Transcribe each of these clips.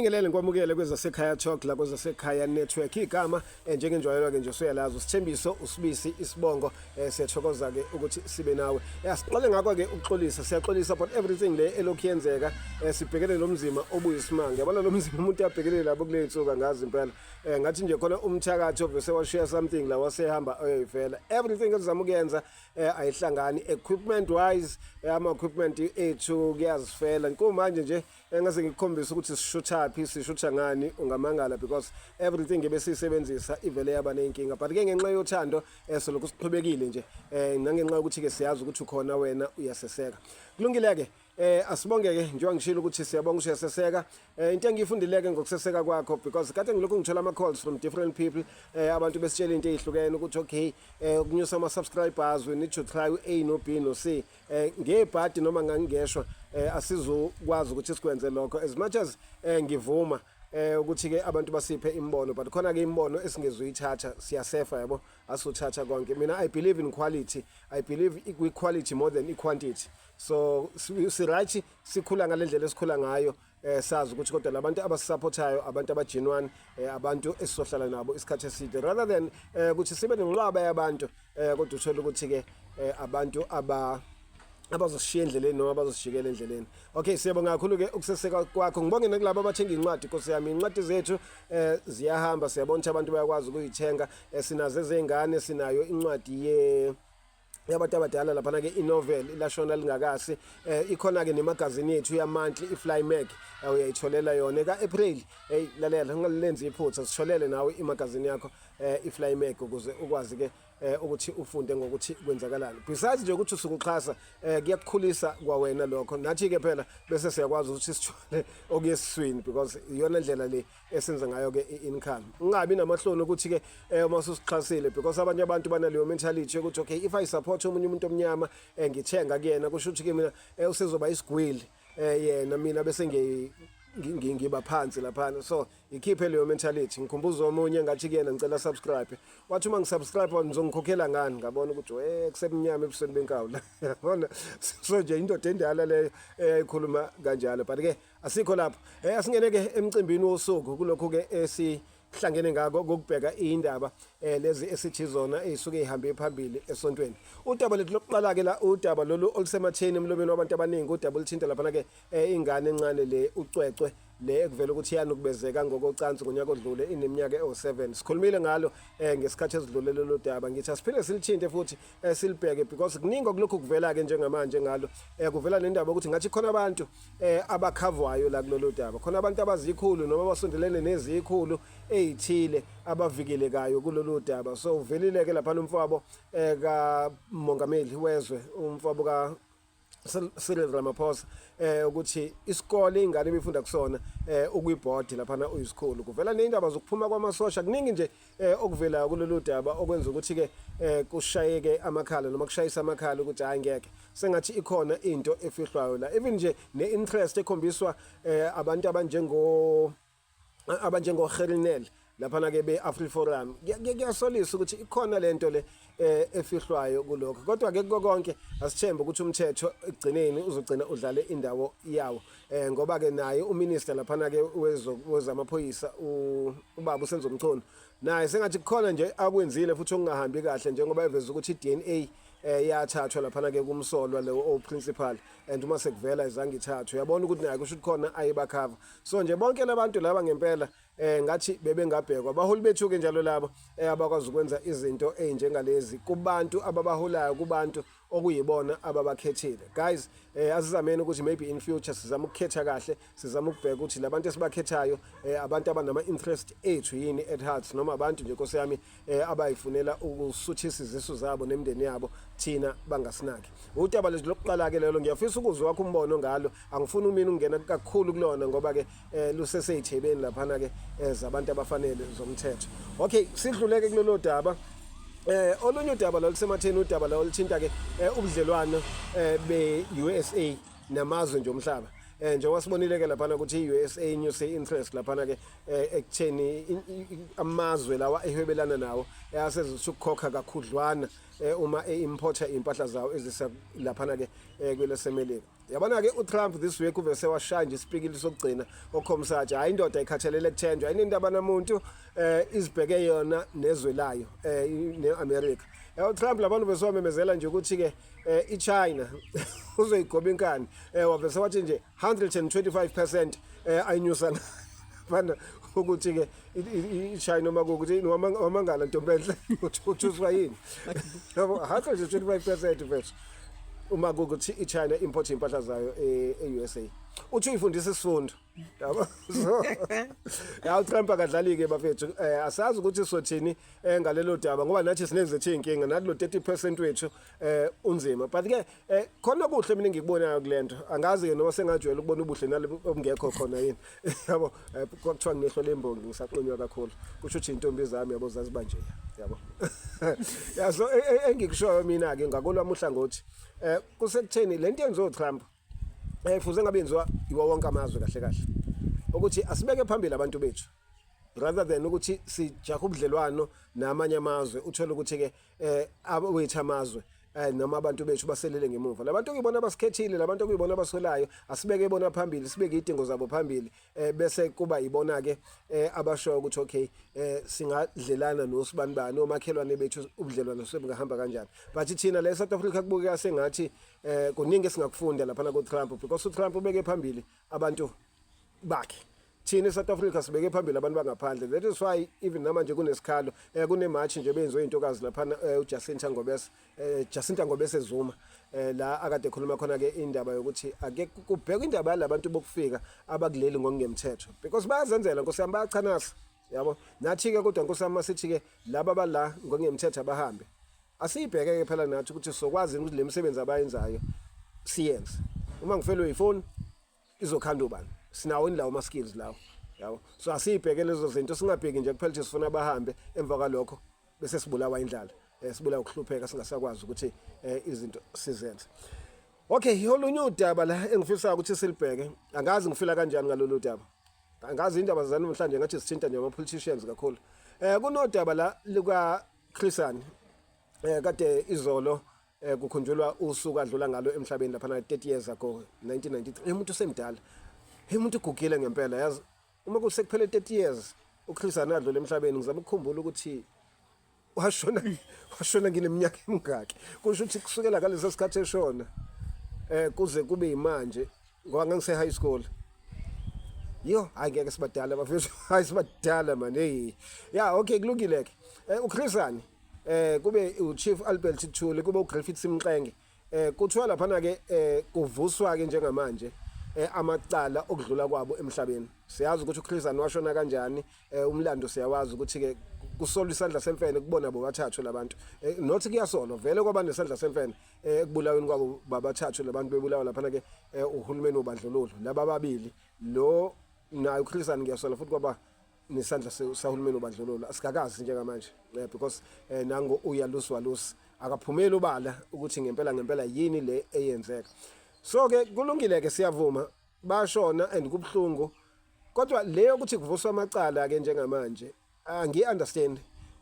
Ngikubingelele ngikwamukele kwezasekhaya Talk la kwezasekhaya Network. Igama njengenjwayelo ke nje usuyalazi uSithembiso uSibisi isibongo, siyathokoza ke ukuthi sibe nawe. Asiqale ngakho ke ukuxolisa, siyaxolisa about everything le elokhu yenzeka, sibhekene lo mzima obuyisimanga. Yabona lo mzima umuntu uyabhekele labo kule insuku ngazi impela. Ngathi nje khona umthakathi ovese washiya something la wasehamba oyifela. Everything esizama ukuyenza ayihlangani equipment wise, ama equipment ethu kuyazifela. Kumanje nje engase ngikukhombise ukuthi sishuthaphi, sishutha ngani, ungamangala because everything ebesiyisebenzisa ivele yaba ney'nkinga, but ke ngenxa yothando solokhu siqhubekile nje, nangenxa yokuthi-ke siyazi ukuthi ukhona wena uyaseseka. Kulungile-ke, asibonge-ke njengoba ngishilo ukuthi siyabonga ukuthi uyaseseka. Into engiyifundile-ke ngokuseseka kwakho, because kade ngilokhu ngithola ama-calls from different people, abantu besitshela into ey'hlukene ukuthi okay, ukunyusa ama-subscribers we need to try u-A no-B no-C. Ngebhadi noma ngangingeshwa, asizukwazi ukuthi sikwenze lokho as much as ngivuma ukuthi ke abantu basiphe imbono, but khona ke imbono esingezuyithatha siyasefa, yabo, asuthatha konke. Mina I believe in quality, I believe kwi quality more than i-quantity, so si right sikhula ngalendlela esikhula ngayo, sazi ukuthi kodwa labantu abasupportayo abantu abagenuine, abantu esizohlala nabo isikhathi eside, rather than ukuthi sibe nenqwaba yabantu, kodwa uthola ukuthi ke abantu abazosishiya endleleni noma abazosijikela endleleni. Okay, siyabonga kakhulu ke ukuseseka kwakho. Ngibonge nakulabo abathenga incwadi, Nkosi yami, incwadi zethu ziyahamba, siyabona ukuthi abantu bayakwazi ukuyithenga. Sinazo ezengane, sinayo incwadi ye yabantu abadala laphana ke, inovel ilashona lingakasi, ikhona ke nemagazini yethu ya monthly, iFly Mag, uyayitholela yona ka April. Hey, lalela, ungalilenzi iphutha, sitholele nawe imagazini yakho, iFly Mag, ukuze ukwazi ke ukuthi ufunde ngokuthi kwenzakalani. Besides nje ukuthi usukuxhasa, kuyakukhulisa kwawena lokho, nathi ke phela bese siyakwazi ukuthi sithole okuyesiswini, because iyona ndlela le esenza ngayo ke i-income. Ungabi namahloni ukuthi ke uma ususixhasile, because abanye abantu banaleyo mentality yokuthi okay, if I support omunye umuntu omnyama, ngithenga kuyena, kusho ukuthi ke mina usezoba isigwili, yena mina bese ngiba phansi laphana. So ikhiphe leyo mentality. Ngikhumbuza omunye, ngathi kuyena ngicela subscribe, wathi uma ngisubscribe ngizongikhokhela ngani? Ngabona ukuthi we kusemnyama ebusweni benkawu la, yabona. So nje indoda endala leyo eyayikhuluma kanjalo, but ke asikho lapho. Asingene ke emcimbini wosuku kulokhu ke esihlangene ngako kokubheka indaba lezi esithi zona ezisuke ihambe phambili esontweni. Udaba lethu lokuqala ke la, udaba lolu olusematheni emlomeni wabantu abaningi, udaba oluthinta laphana ke ingane encane le uCwecwe le ekuvela ukuthi yanukubezeka ngokocansi ngonyaka odlule ineminyaka ewu-7. Sikhulumile ngalo ngesikhathi esidlule lolu daba, ngithi asiphinde silithinte futhi, silibheke because kuningi okulokhu kuvela-ke njengamanje ngalo. Kuvela nendaba ukuthi ngathi khona abantu abakhavwayo la kulolu daba, khona abantu abazikhulu noma abasondelene nezikhulu ey'thile abavikelekayo kulolu daba. So uvelile-ke laphana umfowabo kamongameli wezwe, umfowabo ka Cyril Ramaphosa, ukuthi isikole ingane ebifunda kusona ukuyibhodi laphana uyisikhulu. Kuvela nezindaba zokuphuma kwamasosha, kuningi nje okuvelayo kulolu daba okwenza ukuthi ke kushayeke amakhala noma kushayisa amakhala ukuthi hayi ngeke, sengathi ikhona into efihlwayo la, even nje ne-interest ekhombiswa abantu abanjengo Gerrie Nel laphana ke be-AfriForum. Kuyasolisa ukuthi ikhona lento le efihlwayo kulokho, kodwa ke konke asithembe ukuthi umthetho ekugcineni uzogcina udlale indawo yawo, ngoba ke naye uminister laphana ke wezamaphoyisa, ubaba uSenzo Mchunu, naye sengathi kukhona nje akwenzile futhi okungahambi kahle, njengoba eveza ukuthi i-DNA yathathwa laphana ke kumsolwa lo o-principal, and uma sekuvela izange ithathwe. Uyabona ukuthi naye kusho ukuthi khona ayibakhava. So nje bonke labantu laba ngempela ngathi bebengabhekwa abaholi bethu ke njalo labo abakwazi ukwenza izinto ezinjengalezi kubantu ababaholayo, kubantu okuyibona ababakhethile. Guys, asizameni ukuthi maybe in future sizama ukukhetha kahle, sizama ukubheka ukuthi labantu esibakhethayo abantu abanama interest ethu yini at heart, noma abantu nje, Nkosi yami, abayifunela ukusuthisa izisu zabo nemindeni yabo, thina bangasinaki. Udaba lethu lokuqala ke lelo, ngiyafisa ukuzwa wakho umbono ngalo. Angifuni umina ukungena kakhulu kulona ngoba ke luseseyithebeni laphana ke zabantu abafanele zomthetho. Okay, sidluleke kulolo daba. Olunye udaba lolusematheni, udaba lo oluthinta ke ubudlelwano be-USA namazwe nje omhlaba. Njengoba sibonile ke laphana ukuthi i-USA inyuse i-interest laphana ke ekutheni amazwe lawa ehwebelana nawo asezothi ukukhokha kakhudlwana uma e-importa iy'mpahla zawo ezisa laphana ke kwelaseMelika. Yabona ke uTrump this week uvese washaya nje isipikili sokugcina okhombisa ukuthi hayi, indoda ikhathalele kuthenjwa, ayinendaba namuntu, izibheke yona nezwe layo neAmerica. UTrump labantu bese wamemezela nje ukuthi ke iChina uzoyigoba inkani, wavese wathi nje 125% ayinyusa fana ukuthi ke iChina uma kuwukuthi wamangala, ntombenhle, uthuswa yini yabo, 125% mfethu, uma kuwukuthi iChina import impahla zayo e-USA, uthi uyifundisa isifundo yabo. So ya, uTrump akadlali ke bafethu. Asazi ukuthi sothini ngalelo daba ngoba nathi sinezethu inkinga nathi, lo 30% wethu unzima, but ke khona kuhle mina engikubonayo kulento. Angazi ke noma sengajwayele ukubona ubuhle nalo obungekho khona yini yabo. Kwakuthiwa nginehlo lembongi, ngisaqonywa kakhulu, kusho ukuthi intombi zami yabo zaziba nje yabo. Ya, so engikushoyo mina ke ngakolwami uhlangothi kusekutheni lento yenziwa uTrump fuze ngabe yenziwa iwo wonke amazwe kahle kahle, ukuthi asibeke phambili abantu bethu rather than ukuthi sijaha ubudlelwano namanye amazwe, uthole ukuthi ke awethu amazwe noma abantu bethu baselele ngemuva. Labantu okuyibona abasikhethile, labantu okuyibona abaswelayo, asibeke bona phambili, sibeke idingo zabo phambili, bese kuba yibona ke abashoyo ukuthi okay, singadlelana nosibani bani omakhelwane bethu, ubudlelwano sebungahamba kanjani. But thina la eSouth Africa kubukeka sengathi kuningi esingakufunda lapha ku Trump because uTrump ubeke phambili abantu bakhe, thina eSouth Africa sibeke phambili abantu bangaphandle. That is why even namanje kunesikhalo, kune-march nje benziwe intokazi laphana, uJacinta Ngobese, Jacinta Ngobese Zuma, la akade ekhuluma khona ke indaba yokuthi ake kubhekwe indaba yalabantu bokufika abakuleli ngokungemthetho because bayazenzela, nkosi yami, bayachanasa yabo. Nathi ke kodwa, nkosi yami, masithi ke laba bala ngokungemthetho abahambe, asiyibheke ke phela nathi ukuthi sokwazi ukuthi le misebenzi abayenzayo siyenze. Uma ngifelwe ifoni izokhanda ubani? Sinawo yini lawo ma-skills lawo yabo? So asiyibheke lezo zinto, singabheki nje kuphela ukuthi sifuna bahambe, emva kwalokho bese sibulawa indlala, sibulawa ukuhlupheka, singasakwazi ukuthi izinto sizenze. Okay, olunye udaba la engifisa ukuthi silibheke, angazi ngifila kanjani ngalolu daba, angazi, indaba zanamhlanje ngathi sithinta nje ama-politicians kakhulu. Kunodaba la luka Chris Hani, kade izolo kukhunjulwa usuku adlula ngalo emhlabeni lapha 30 years ago, 1993. Umuntu usemdala, umuntu ugugile ngempela yazi. Uma kusekuphele 30 years uChris Hani adlula emhlabeni, ngizama ukukhumbula ukuthi washona ngineminyaka emingaki. Kusho ukuthi kusukela ngaleso sikhathi eshona kuze kube imanje, ngoba ngangise high school. Yo, hayi ngeke, sibadala bafethu, hayi sibadala man. Hey ya, okay, kulungile ke. uChris Hani, kube uChief Albert Thuli, kube uGriffiths Mxenge, kuthiwa lapha ke kuvuswa ke njengamanje amacala okudlula kwabo emhlabeni. Siyazi ukuthi uChris Hani washona kanjani, umlando siyawazi ukuthi ke kusolwa isandla semfene kubona bobathathu labantu. Not kuyasolwa vele, kwaba nesandla semfene ekubulaweni kwabo babathathu labantu, bebulawa lapha ke uhulumeni wobandlululo laba ababili. Lo naye uChris Hani ngiyasola futhi kwaba nesandla sahulumeni wobandlululo. Asikakazi njengamanje because nango uJanusz Walus akaphumeli ubala ukuthi ngempela ngempela yini le eyenzeka. So ke kulungile ke, siyavuma bashona and kubhlungu, kodwa leyo ukuthi kuvuswa amacala ke njengamanje angi understand.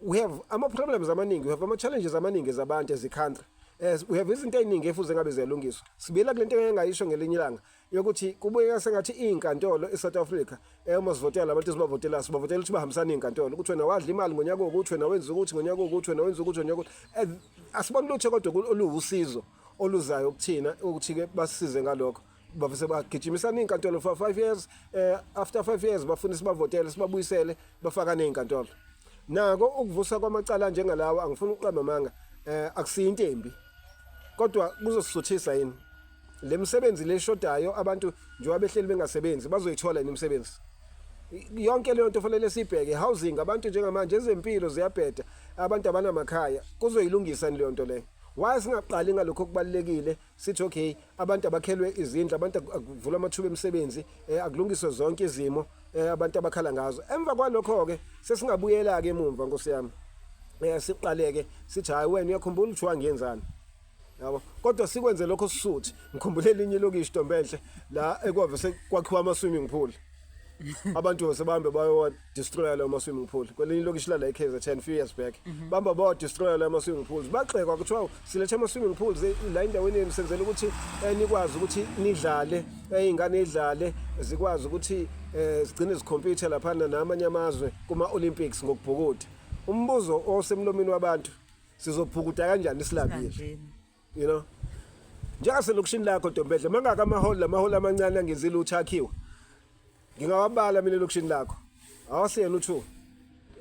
We have ama problems amaningi, we have ama challenges amaningi zabantu as a country, as we have izinto eziningi efuze ngabe ziyalungiswa. Sibuyela kulento engayisho ngelinye ilanga yokuthi kubukeka sengathi iy'nkantolo e-South Africa, uma sivotela abantu esibavotelayo, sibavotela ukuthi bahambisane iy'nkantolo, ukuthi wena wadla imali ngonyaka wokuthi, wena wenza ukuthi ngonyaka wokuthi, wena wenza ukuthi ngonyaka wokuthi. Asiboni lutho kodwa oluwusizo oluzayo kuthina ukuthi-ke basisize ngalokho. Bavese bagijimisana iy'nkantolo for 5 years, after 5 years bafuna sibavotele, sibabuyisele, bafakane iy'nkantolo. Nako ukuvusa kwamacala njengalawa, angifuni ukuqamba amanga, akusiyo into embi, kodwa kuzosisuthisa yini le misebenzi leshodayo? Abantu njengoba behleli bengasebenzi, bazoyithola yini imisebenzi? Yonke leyo nto fanele sibheke. Housing, abantu njengamanje, ezempilo ziyabheda, abantu abanamakhaya, kuzoyilungisa yini leyo nto leyo? Why singaqali ngalokho okubalulekile, sithi okay, abantu abakhelwe izindlu, abantu akuvulwa amathuba emisebenzi, akulungiswe zonke izimo abantu abakhala ngazo. Emva kwalokho ke sesingabuyela ke emumva, nkosi yami, siqaleke sithi hayi, wena uyakhumbula ukuthi wangiyenzani. Yabo, kodwa sikwenze lokho sisuthi. Ngikhumbule elinye ilokishi, Ntombenhle, la ekwave sekwakhiwa ama swimming pool, abantu sebahambe bayowa destroya lawo ma-swimming pool kwelinye ilokishi lala e-KZN few years back. Bamba bawa destroya lawo ma-swimming pools, bagxekwa, kuthiwa silethe ama-swimming pools la endaweni yenu, senzela ukuthi nikwazi ukuthi nidlale, iy'ngane idlale, zikwazi ukuthi zigcine zi-compete laphana namanye amazwe kuma-Olympics ngokubhukuda. Umbuzo osemlomeni wabantu, sizobhukuda kanjani silambile? Kanjena. Njengaselokishini lakho, Ntombedle, mangaka amahholo, lamahholo amancane angenzi lutho akhiwe? Ngingawabala mina elokishini lakho, awasiyena u2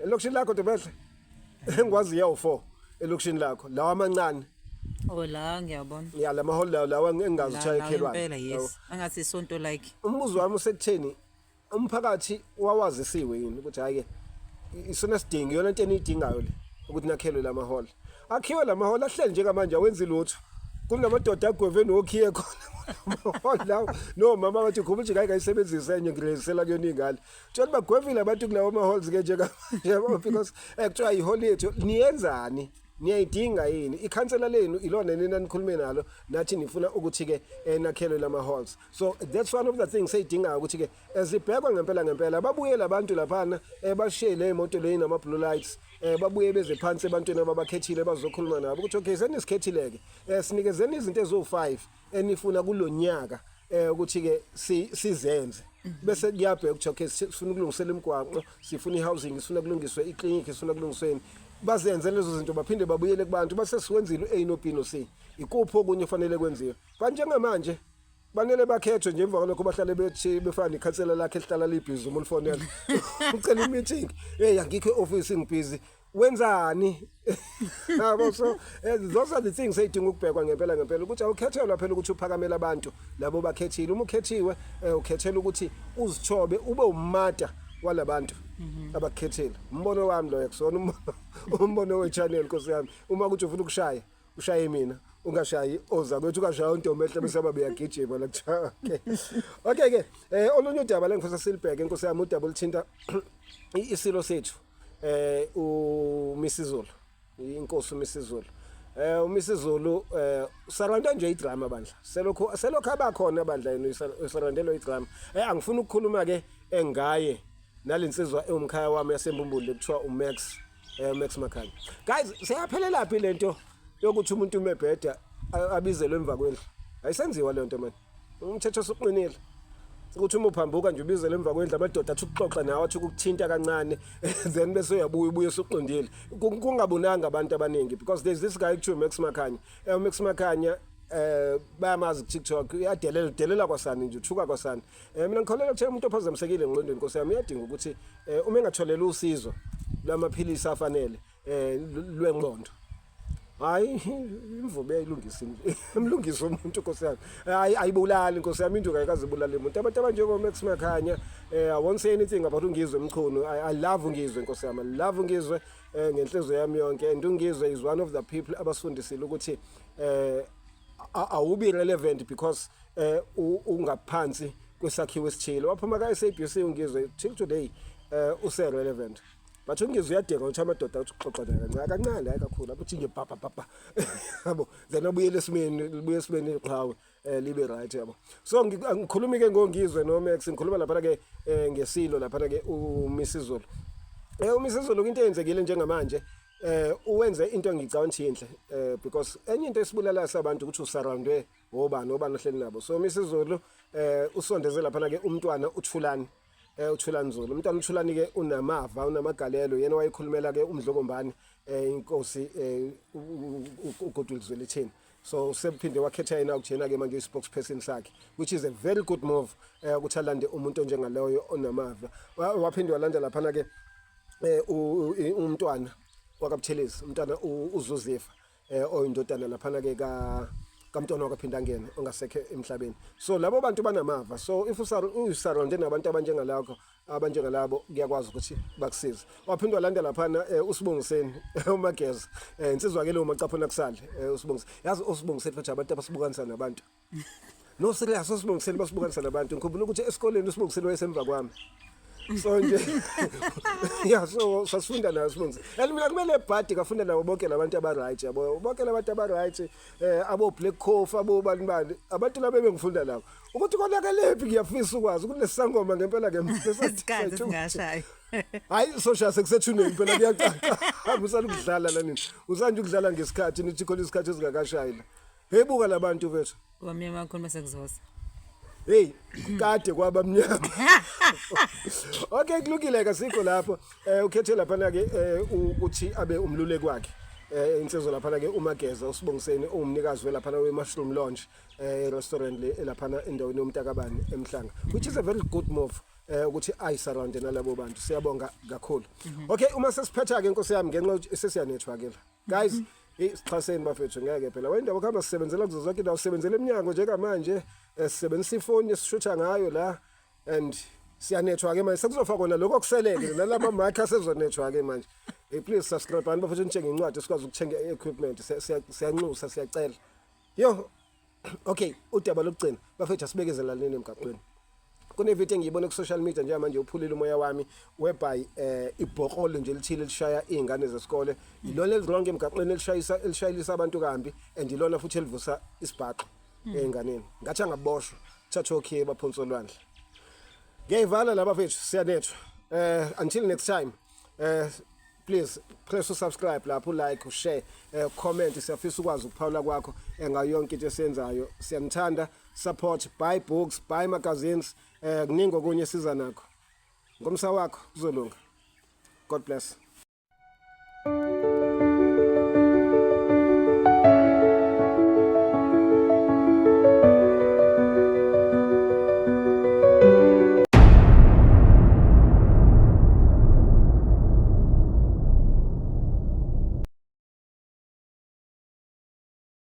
elokishini lakho, Ntombedle, engikwaziyo awu4 elokishini lakho, lawa amancane. Oh, la ngiyabona. Ya, lamahholo lawo, lawa engingazi ukuthi La ayakhelwani. impela, yes. Angathi isonto like. Umbuzo wami usekutheni, umphakathi wawazisiwe yini ukuthi hayi ke, isona sidingo, iyona into eniyidingayo le, ukuthi nakhelwe lamahholo? Akhiwe lamahholo, ahleli njengamanje, awenzi lutho. Kunamadoda agweve nokhiye khona amahholo lawo, nomama bathi khuluma ukuthi ngeke ayisebenzise enye, ngirezisela kuyona ingane. Tshela, bagwevile abantu kulawo ma-halls ke njengamanje, yabo, because kuthiwa ihholo yethu. Niyenzani? Niyayidinga yini? Ikhansela lenu ilona nina nikhulume nalo, nathi nifuna ukuthi-ke nakhelwe lama-halls. So that's one of the things eyidingayo ukuthi-ke zibhekwe ngempela ngempela. Babuye labantu laphana, bashiye le moto le nama-blue lights, babuye beze phansi ebantwini ababakhethile, bazokhuluma nabo ukuthi okay, senisikhethile-ke, sinikezeni izinto eziwu-5 enifuna kulo nyaka ukuthi-ke sizenze, bese kuyabheka ukuthi okay, sifuna ukulungisela imigwaqo, sifuna i-housing, sifuna kulungiswe iklinikhi, sifuna kulungisweni. Bazenze lezo zinto, baphinde babuyele kubantu, base siwenzile u-A no-B no-C, ikuphi okunye kufanele kwenziwe? Kanti njengamanje banele bakhethwe nje, emva kwalokho bahlale bethi befana nekhansela lakhe elihlala li-busy. Uma ulifonela ucela i-meeting, hey, angikho e-office, ngi-busy. Wenzani? Yabo, so those are the things eyidinga ukubhekwa ngempela ngempela, ukuthi awukhethelwa phela ukuthi uphakamele abantu labo bakhethile. Uma ukhethiwe, ukhethela ukuthi uzithobe, ube umata walabantu abakukhethile. Umbono wami loyo, kusona umbono we-channel, nkosi yami. Uma kuthi ufuna ukushaya, ushaye mina, ungashayi oza kwethu, ungashayi untombi ehle, bese ababe uyagijima la kuthiwa okay ke. Olunye udaba lengifisa silibheke, inkosi yami, udaba oluthinta isilo sethu, uMisizulu, inkosi uMisizulu. UMisizulu surroundwe nje i-drama bandla, selokhu abakhona bandla, yena usurroundelwe i-drama. Angifuni ukukhuluma ke engaye nalensizwa ewumkhaya wami yasembumbulu kuthiwa uMax, Max Makhanya. Guys, seyaphelela phi lento yokuthi umuntu umebheda abizelwe emva kwendlu? Ayisenziwa le nto man. Umthetho osuqinile ukuthi uma uphambuka nje ubizele emva kwendlu, amadoda athi ukuxoxa nawe, athi ukukuthinta kancane, then bese uyabuya, ubuye usuqondile, kungabonanga abantu abaningi, because there's this guy kuthiwa Max Makhanya. Max Makhanya, bayamazi ku TikTok, uyadelela, udelela kwasani nje, uthuka kwasani. Mina ngikholelwa ukuthi umuntu ophazamisekile engqondweni, nkosi yami, uyadinga ukuthi uma engatholela usizo lwamaphilisi afanele lwengqondo, hayi, imvubu iyayilungisa, imlungisa umuntu, nkosi yami. Hayi, ayibulali, nkosi yami, induku ayikaze ibulale umuntu. Abantu abanjengo Max Makhanya, I won't say anything about uNgizwe Mchunu. I love uNgizwe, nkosi yami, I love uNgizwe ngenhliziyo yami yonke, and uNgizwe is one of the people abasifundisile ukuthi awubi relevant because ungaphansi kwesakhiwo esithile. Waphuma ka SABC uNgizwe, till today use relevant. But uNgizwe uyadinga ukuthi amadoda athi ukuxoxa naye kancane kancane, hayi kakhulu, abuthi nje pa pa pa pa, yabo, then abuyele esimeni, libuye esimeni iqhawe, libe right, yabo. So ngikhuluma ke ngoNgizwe no Max, ngikhuluma lapha ke ngesilo lapha ke uMisizulu. UMisizulu, into eyenzekile njengamanje, uwenze into engicabanga ukuthi yinhle, because enye into esibulala sabantu ukuthi usurroundwe obani, obani ohleli nabo. So Misizulu usondeze lapha ke umntwana uThulani, uThulani Zulu. Umntwana uThulani ke unamava, unamagalelo, yena wayekhulumela ke uMdlokombane, inkosi uGoodwill Zwelithini. So sephinde wakhetha yena ukuthi yena ke manje i-spokesperson sakhe, which is a very good move, ukuthi alande umuntu onjengaloyo onamava. Waphinde walanda laphana ke umntwana wakaButhelezi, umntwana uZuzifa, oyindodana laphana ke ka kamntwana wakaPhindangene ongasekho emhlabeni. So labo bantu banamava. So if usurrounde nabantu abanjengalakho, abanjengalabo, kuyakwazi ukuthi bakusize. Waphinde walanda laphana uSibongiseni uMageza, insizwa ke lo macaphuna kusale, uSibongiseni. Yazi uSibongiseni futhi abantu abasibukanisa nabantu, no serious, uSibongiseni basibukanisa nabantu. Ngikhumbula ukuthi esikoleni uSibongiseni wayesemva kwami. So nje yeah, so sasifunda nayo Sibongise. And mina kumele ebhadi ngafunda nabo bonke labantu aba right yabo, bonke labantu aba right, abo Black Coffee, abo bani bani, abantu laba bengifunda nabo. Ukuthi konakelephi, ngiyafisa ukwazi ukuthi lesangoma ngempela ngempela. Isikhathi singashayi. Hayi, sosha sekusethuneni phela, kuyacaca. Usana ukudlala la nini, usanje ukudlala ngesikhathi, nithi khona isikhathi esingakashayi la. Hey, buka labantu vethu. Kwamnyama kakhulu mase kuzosa. Hey, kade kwaba mnyama. Okay, kulungile ke, sikho lapho. Ukhethe lapha na ke ukuthi abe umluleki wakhe. Insizwa lapha ke uMageza uSibongiseni, umnikazi welapha we Mushroom Lounge restaurant le lapha endaweni yomntakabani eMhlanga, which is a very good move ukuthi ayisurround nalabo bantu. Siyabonga kakhulu. Okay, uma sesiphetha ke, inkosi yami, ngenxa yokuthi sesiyanethwa ke la. Guys, hey, sixhaseni bafethu, ngeke phela. Wena kuhamba sisebenzela kuzo zonke indawo, sisebenzela eminyango njengamanje, sisebenzisa ifoni esishutha ngayo la and siyanethwa ke manje, sekuzofa kona lokho okuseleke nalama mic asezonethwa ke manje. Hey, please subscribe ani bafethu, nithenge incwadi sikwazi ukuthenga i-equipment. Siyanxusa, siyacela. Yo, okay, udaba lokugcina bafethu, asibekezelaneni emgaqweni. Kunevideo engiyibone ku social media njengamanje uphulile umoya wami, whereby ibhokolo nje lithile lishaya izingane zesikole. Ilona eliwrong emgaqweni, elishayisa, elishayelisa abantu kambi, and ilona futhi elivusa isibhaxo einganeni. Ngathi angaboshwa, thatha okhiye baphonso olwandle. Ngiyayivala laba fethu, siyanethwa. Until next time, please press usubscribe lapho, like, ushare, comment. Siyafisa ukwazi ukuphawula kwakho ngayo yonke into esiyenzayo. Siyanithanda. Support, buy books, buy magazines, kuningi okunye siza nakho. Ngomsa wakho kuzolunga. God bless.